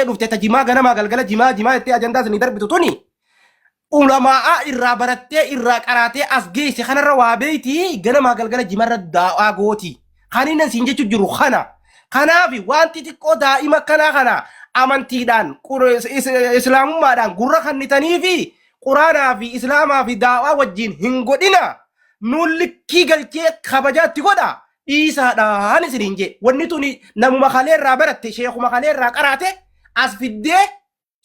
kalee dhufte ta jimaa ganamaa galgala jimaa jimaa jettee ajandaa isinii darbitu tuni ulamaa'aa irraa barattee irraa qaraatee as geesse kanarra waa beeyti ganamaa galgala jimarra daa'aa gooti. Kan inni siin jechu jiru kana. Kanaaf waan xixiqqoo daa'ima akkanaa kana amantiidhaan islaamummaadhaan gurra kennitanii fi quraanaa fi islaamaa fi daa'aa wajjin hin godhina. Nuun likkii galchee kabajaatti godha. Dhiisaadhaan isiniin jee. Wanni tuni namuma kalee irraa baratte sheekuma kalee irraa qaraate as fiddee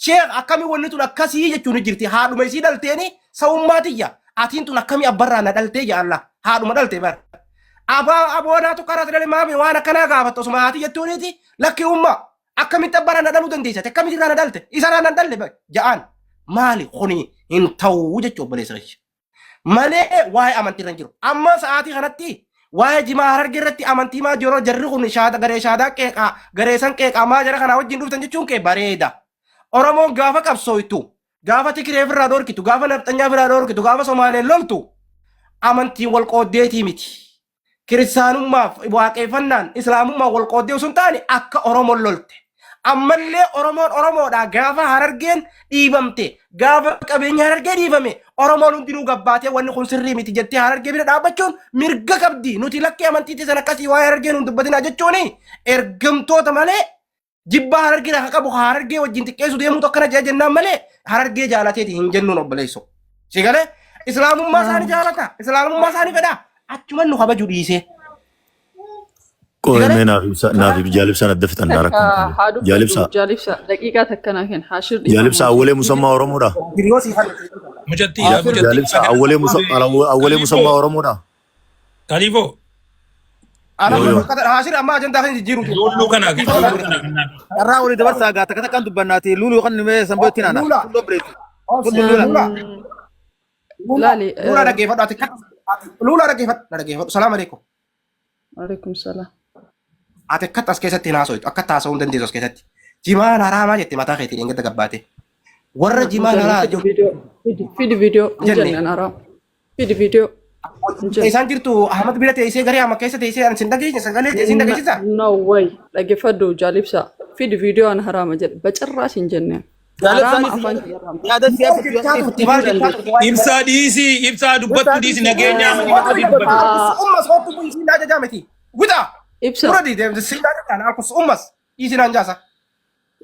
sheekh akkamii wanni tun akkasii jechuun ni jirti. Haadhuma isii dhalteeni sa'ummaa tiyya. Atiin tun akkamii abbarraa na dhaltee jaa Allah. Haadhuma dhalte bara. Abaa aboonaatu karaa dhalee maami waan akkanaa gaafattu osuma haati jettuuniiti lakki umma akkamitti abbarraa na dhaluu dandeessa akkamitti irraa na dhalte isarraa na dhalle ja'aan maali kuni hin ta'uu jechuu obboleessa kiyya. Malee waa'ee amantii irra hin jiru. Amma sa'aatii kanatti waa'ee jimaa harargee irratti amantii maa jiru jarri kun shaada garee shaadaa qeeqaa garee san qeeqaa maa jara kanaa wajjin dhuftan jechuun kee bareeda. Oromoon gaafa qabsooytu gaafa Tigree ofirraa dhorkitu gaafa nafxanyaa ofirraa dhorkitu gaafa Somaaleen loltu amantiin wal qooddeetii miti. Kiristaanummaaf waaqeffannaan islaamummaan wal qooddee osoo hin taane akka Oromoon lolte. Ammallee Oromoon Oromoodha gaafa Harargeen dhiibamte gaafa qabeenya Harargee dhiibame Oromoon hundinuu gabbaatee wanni kun sirrii miti jettee Harargee bira dhaabbachuun mirga qabdi. Nuti lakkee amantiitti san akkasii waa'ee Harargee nuun dubbatinaa jechuun ergamtoota malee Jibbaa Harargee kan qabu Harargee wajjin xiqqeessu deemuutu akkana jee jennaan malee Harargee jaalateeti hin jennuun obboleesso. Si galee Islaamummaa isaanii jaalata. Islaamummaa isaanii fedha. Achuman nu kabaju dhiisee. Si Qoy galee mee naaf ibsa naaf jaalibsaan adda fixannaa Takka rakkoon qabu. haa dubbatu Jaalibsaa jaalibsa daqiiqaa takka naa kenna haashir dhiifama jaalibsaa wajjin. awwalee musammaa Oromoodha. Hiriyoo sii fadhu. Mucattiidha Haashir mucattii Jaalibsaa awwalee musa awwalee musammaa Kaliifoo Oromoodha. Kaliifoo Ana Yoo yoo. haashir amma ajandaa kan jijjiiru. lulluu kana lulluu kana kanaaf. Carraa walii dabarsaa gaa takka takkaan dubbannaati luuluu kan nimee sanboo ittiin aana. Lula. Fuuldura bireetti. Fuuldura luula. Lula. Lula. Laali Lula dhaggeeffadhu ati Lula dhaggeeffadhu. Dhaggeeffadhu. Salaam alaikum. alaikum salaam. Ati akkatti as keessatti hin haasoytu. Akkatti haasa'uu hin dandeessu as keessatti. Jimaan haraamaa jette mataa keetiin eeggadda gabbaate. Warra Hin jimaan jenne haraa fidi jiru viidiyoo fidi fidi viidiyoo hin jenne. jenne haraam fidi viidiyoo hin jenne. Isaan jirtu Ahmad bira teessee garee amma keessa teessee ani sin dhageesse sagalee sin dhageessisa. No way dhaggeeffadhu jaalibsa fidi viidiyoo an haraama jedhe bacarraas hin jenne haraama afaan kiyyarraa Yaada Maal siyaasa jechaa turte maal jechaa turte waa'ee Ibsaa dhiisii ibsaa dubbattu dhiisi nageenyaa miti Soottu dubbatu. Ah, ummas soottu kun siin ajajaa miti. Wita ibsa dura diidee siin ajajaa alkus ummas dhiisin anjaasa.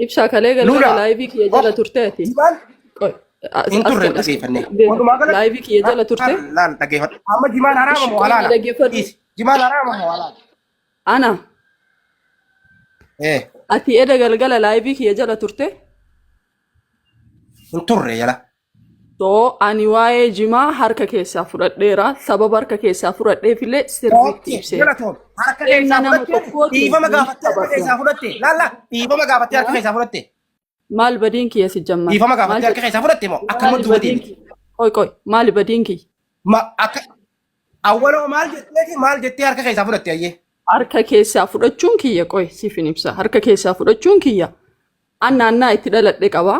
Ibsaa kalee galgala Lula laayivii kiyya jala turte ati. Jimaan Qoy, as hin as turre kenna as dhageeffanne. Walumaa galatti laayivii kiyya jala turte. laal dhageeffadhu. Amma jimaan haraama Ishi moo qoy na halaala? dhaggeeffadhu. Dhiisi. Jimaan haraama moo halaala? Ana Eh ati eda galgala laayivii kiyya jala turte. hin turre jala. So ani waa'ee jimaa harka keessaa fudhadheera. Sababa harka keessaa fudhadheefillee sirriitti Okay, ibseera. galatoom. Harka Kenna keessaa nama fudhattee tokkootiin dhiifama hin gaafattee harka qabadhu. keessaa fudhatte. Laalla dhiifama gaafattee harka keessaa fudhatte. Maal badiin kiyya si jammar? Dhiifama Maal gaafattee harka jedhe? keessaa fudhatte moo akkanuma Maali duuba badiin deebite? kiyya? Qoy qoy maali badiin kiyya? Ma akka awwaloo maal jetteeti maal jettee harka keessaa fudhatte ayyee? Harka keessaa fudhachuun kiyya qoy siif hin ibsa. Harka keessaa fudhachuun kiyya an naannaa itti dhaladhe qaba.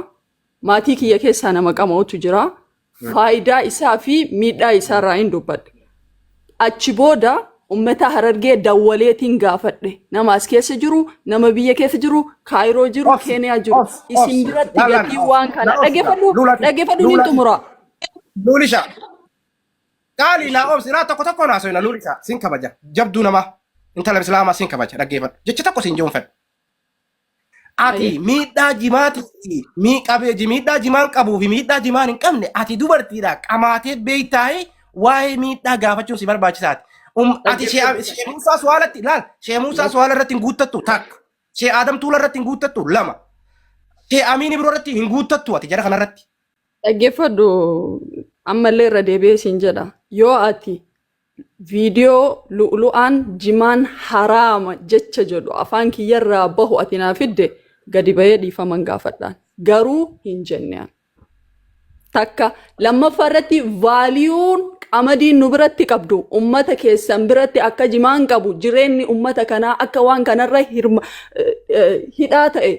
Maatii kiyya keessaa nama qama'utu jira. Faayidaa isaa fi miidhaa isaa irraa hin dubbadhe. Achi booda ummata Harargee dawwaleetiin gaafadhe. Nama as keessa jiru, nama biyya keessa jiru, Kaayiroo jiru, Obsi, Keeniyaa jiru. obsi, Isin obsi. biratti Laal laal gatii obsi. waan kana Na obsi dhaggeeffadhu, Luulati, dhaggeeffadhu niin Luulati. xumura. Luulisha. Qaalii naa obsi naa tokko tokko naa soina luulisha. Sin kabaja. Jabduu namaa. Intala islaamaa sin kabaja dhaggeeffadhu. Jecha tokko sin jechuun fedha. Ati Ayyee. miidhaa jimaatii fi miidhaa jimaan qabuu fi miidhaa jimaan hin qabne ati dubartiidha qamaatee beektaahi waa'ee miidhaa gaafachuun si barbaachisaati. Ati shee Dhaggeeffadhu. Shee Muusaa Suwaalatti laal Shee Muusaa Suwaala irratti hin guuttattu takka. Shee Aadam Tuula irratti hin guuttattu lama. Shee Amiin Ibroo irratti hin guuttattu ati jara kanarratti. Dhaggeeffadhu ammallee irra deebi'ee siin jedha. Yoo ati viidiyoo lu'lu'aan jimaan haraama jecha jedhu afaan kiyyarraa bahu ati naa fidde gadi bahee dhiifaman gaafadhaan. Garuu hin jenne an. Takka lammaffaa irratti vaaliyuun qamadiin nu biratti qabdu ummata keessan biratti akka jimaan qabu jireenyi ummata kanaa akka waan kanarra hirma hidhaa ta'e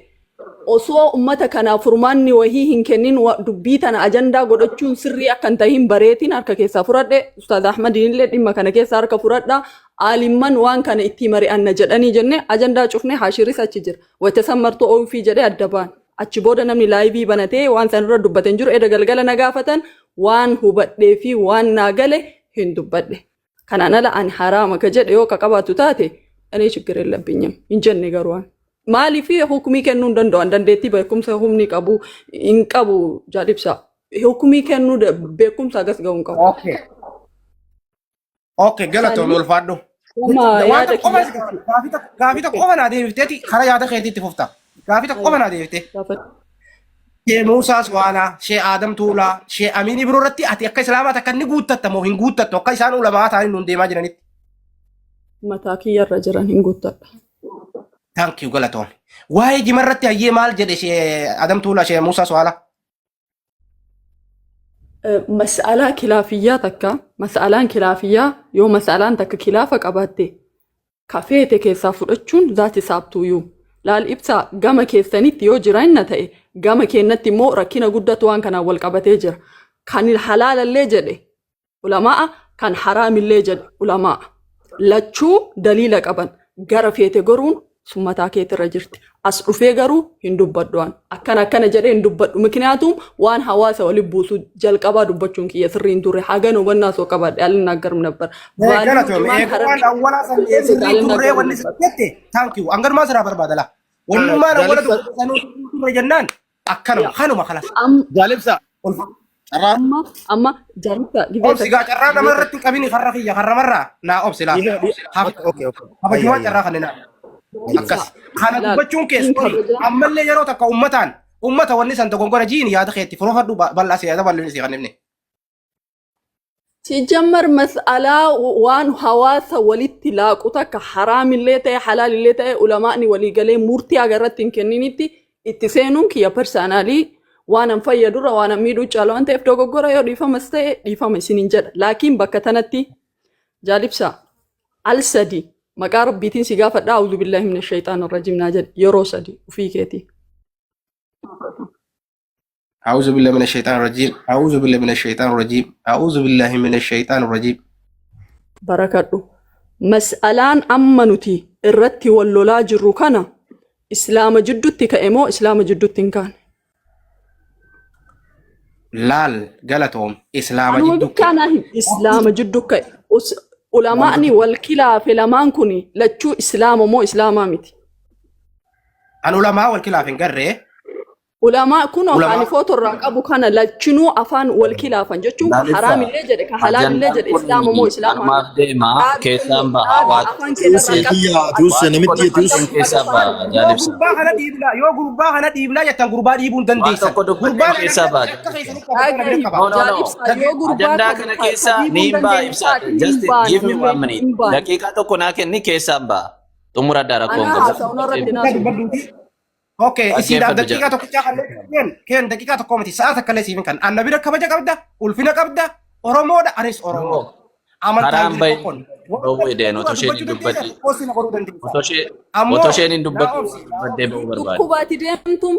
osoo ummata kanaaf furmaanni wahii hin kennin dubbii tana ajandaa godhachuun sirrii akka hin tahin bareetiin harka keessaa fudhadhe. Ustaaz Ahmadiin illee dhimma kana keessa harka fudhadha, aalimman waan kana itti mari'anna jedhanii jenne ajandaa cufne. Haashiris achi jira wayta san martoo ofii jedhee adda baan. Achi booda namni live banatee waan san irra dubbate hin jiru. Eda galgala na gaafatan, waan hubadhee fi waan naa gale hin dubbadhe. Kanaan ala ani haraama ka jedhe yoo ka qabaatu taate, እኔ ችግር የለብኝም hin jenne. Garuu an maaliif hukumii kennuu hin danda'u? An dandeettii beekumsa humni qabu hin qabu. Jaalibsa, hukumii kennuu beekumsa agas ga'u hin qabu. Okay, galatoomii, ulfaadhu. Kuma Waan yaada tokko qofa kiyya. si gaafadha. Gaafii tokko qofa naa deebifteeti karaa yaada keetiitti fufta. Gaafii tokko qofa naa deebiftee. Gaafadhu. Shee Muusaa Suwaanaa, Shee Aadam Tuulaa, Shee Amiin Ibroo irratti ati akka Islaamaa takka inni guuttatta moo hin guuttattu, akka isaan ulamaa ta'anii nuun deemaa jiranitti? Mataa kiyyarra jiran hin guuttadha. Thank you, galatoon. Waa'ee jima irratti hayyee maal jedhe Shee Adam Tuulaa, Shee Muusaa Suwaalaa? Mas'alaa khilaafiyyaa takka, mas'alaan khilaafiyyaa, yoo mas'alaan takka khilaafa qabaatte, kafeete keessaa fudhachuun zaati saabtuuyyuu. Laal ibsaa, gama keessanitti yoo jiranna ta'e, gama keenyatti immoo rakkina guddatu waan kanaan wal qabatee jira. Kan halaalallee jedhe ulamaa, kan haraamillee jedhe ulamaa. Lachuu daliila qaban, gara feete goruun sun mataa keetirra jirti. As dhufee garuu hin dubbadhu an. Akkana akkana jedhee hin dubbadhu. Mikniyaatum waan hawaasa waliin buusu jalqabaa dubbachuun kiyya sirrii hin turre. Hagan hubannaa soo qabaadhe አልናገርም ነበር. Value Galatoon jimaan eega waan harargee awwalaa san sirrii turree wanni sirrii jette, thank you. Angarumaa sirraa barbaada laa. Wannummaan awwala Jaalibsa. dubbatanuu sirrii turre jennaan akkanuma kanuma kalas. Jaalibsa. Carraa. Amma jaalibsa gibee Obsi gaa, carraa nama irratti hin qabini, karra kiyya karramarraa naa obsi laa. Okay. Kabajumaa carraa kanneen akkas. Kana Laal, dubbachuun hin keessa kabajaa. Ammallee yeroo takka ummataan ummata wanni san dogongora jiin yaada keetti furofadhu, bal'aa si yaada bal'inni si kanneen. ሲጀመር mas'alaa waan hawaasa walitti laaqu takka, haraamillee ta'e halaalillee ta'e, ulamaa'ni waliigalee murtii agarratti hin kenninitti itti seenuun kiyya personally waan an fayyadurra waan an miidhuu caala waan ta'eef, dogoggora yoo dhiifamas ta'e dhiifama isiniin jedha. Laakiin bakka tanatti jaalibsa, al sadi maqaa rabbiitiin si gaafadha, أعوذ بالله من الشيطان الرجيم naa jedhe yeroo sadi ufii keetii. أعوذ بالله من الشيطان الرجيم، أعوذ بالله من الشيطان الرجيم، أعوذ بالله من الشيطان الرجيم. Barakadhu. Mas'alaan amma nuti irratti wal lolaa jirru kana islaama jidduutti ka'e moo islaama jidduutti hin kaane? Laal, galatoom, islaama Anuma jidduu bikkaa naa himi. Islaama jidduu ka'e. Ulamaa'ni wal kilaafe lamaan kun lachuu islaama moo islaamaa miti? An ulamaa wal kilaaf hin garree. Ulamaa kun Ulamaa- ani footoo irraa qabu kana lachinuu afaan wal kilaafan jechuun ka Laalibsa. haraamillee jedhe, ka halaalillee Ajandaan jedhe, kun islaama moo islaamaa anumaaf miti? deema, Dhaabi keessaan baha. dhaabi Waa afaan kee irraa qabdi. Kiyya tuusse namitti tuusse. keessaa baha. Yoo Jaalibsa. gurbaa kana dhiibnaa, yoo gurbaa kana dhiibnaa jettan, gurbaa dhiibuu hin Waan dandeessan. tokko dubbadheen Gurbaan keessaa baha. akka keessanii qabu kana bira qaba. No, no, no. Jaalibsa, yoo gurbaa Ajandaa kana kana ka keessa dhiibuu ni hin hin baha dandeenye ibsa. taate hin Just baane give me nullee one minute. hin baane. Daqiiqaa tokko naa kenni, keessaan baha. Xumura addaa rakkoon Anaa qabu. haasa'uun irratti naa Dubbadhuuti. Okay, isiidhaaf Dhaggeeffadhu. Daqiiqaa tokkichaa kanneen keen keen daqiiqaa tokko miti, sa'a takka illee siif hin kan. Anna bira kabaja qabda, ulfina qabda, Oromoodha, anis Oromoodha. Amantaan Karaan jiru bahe tokkoon. dhowwee deenu otoo isheen hin dubbatti. Osoo na godhuu dandeessa. Otoo ishee Ammoo otoo isheen hin naa dubbattu obsi. dubbadhee bahuu barbaade. Dhukkubaati deemtuun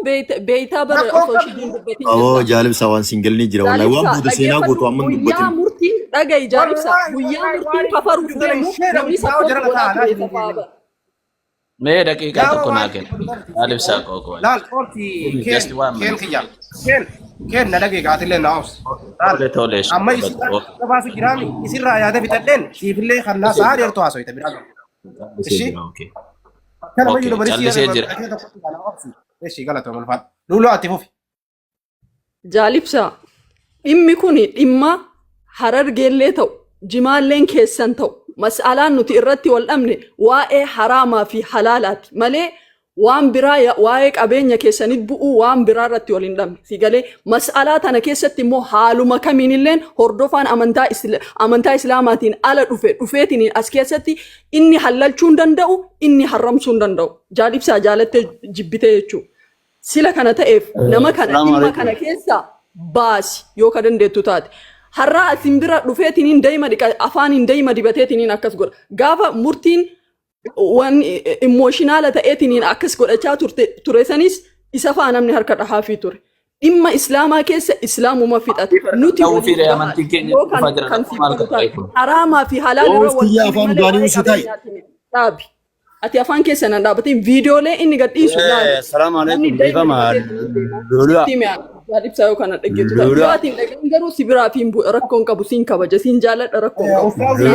beeytaa bara Rakkoo osoo isheen hin qabdu. dubbatin Aboo jirta. jaalibsa, waan singalni jira wallahi, waan Jaalibsa, booda seenaa dhaggeeffadhu, gootu amma hin guyyaa dubbatin. murtiin dhaga'i jaalibsa, Wallahi guyyaa wallahi murtiin waan kafaruuf hin deemu namni jara support godhaa ta'aa ture safaa bara. Mee daqiiqaa Yaa tokko naa waan kenni. Jaalibsaa koo koo. Laal obsi, keen Just one keen minute. kiyya keen keen na dhagee gaatillee na obsi. Laal, Tole tole. amma isirraa gabaasu jiraami, isirraa yaada bitadheen siifillee kan naa sa'a dheertuu haasoyta biraa. Callisee jira, okay. Kana Okay, bayyuu barisii callisee jira. Eshi, galatoom, ulfaadha. Luluu, ati fufi. Jaalibsa, dhimmi kun dhimma harargeellee ta'u, jimaalleen keessan ta'u, mas'alaan nuti irratti wal dhabne waa'ee haraamaa fi halaalaati malee waan biraa waa'ee qabeenya keessanitti bu'uu waan biraa irratti wal hin dhabne. Si galee? Mas'alaa tana keessatti immoo haaluma kamiinilleen hordofaan amantaa amantaa islaamaatiin ala dhufe dhufeetiin as keessatti inni hallalchuu hin danda'u, inni harramsuu hin danda'u. Jaalibsaa, jaalattee jibbitee jechuudha. Sila kana ta'eef nama kana Salaamu dhimma alaikum. kana keessa baasi yoo ka dandeettu taate. Har'aa asin bira dhufeetiniin dayima dhiqa afaaniin dayima dibateetiniin akkas godha. Gaafa murtiin waan emotional ta'eetiniin akkas godhachaa turte ture sanis isa faa namni harka dhahaafii ture. Dhimma islaamaa keessa islaamuma fixate. Nuti Ta'uu waliif fi gahaadha. amantiin keenya Yoo kan dhufaa jira, kan rakkoo siif maal galu qaba taate kun? haraamaa fi halaal irra Oof wal kiyya dhabne afaan malee udaanii waa'ee usi ta'i. qabeenyaati miti. Dhaabi. Ati afaan keessa nan dhaabatin, viidiyoolee inni gadhiisu laali. Salaamu Namni alaikum. daa'ima Dhiifama. dibatee deema. Lolaa. Sitti hime ibsaa yoo kana dhaggeettu taate. Yoo Lolaa. ati hin dhaga'in garuu si biraa fi hin bu'e, rakkoon qabu, siin kabaja, siin jaaladha, rakkoon qabu. Ustaazii.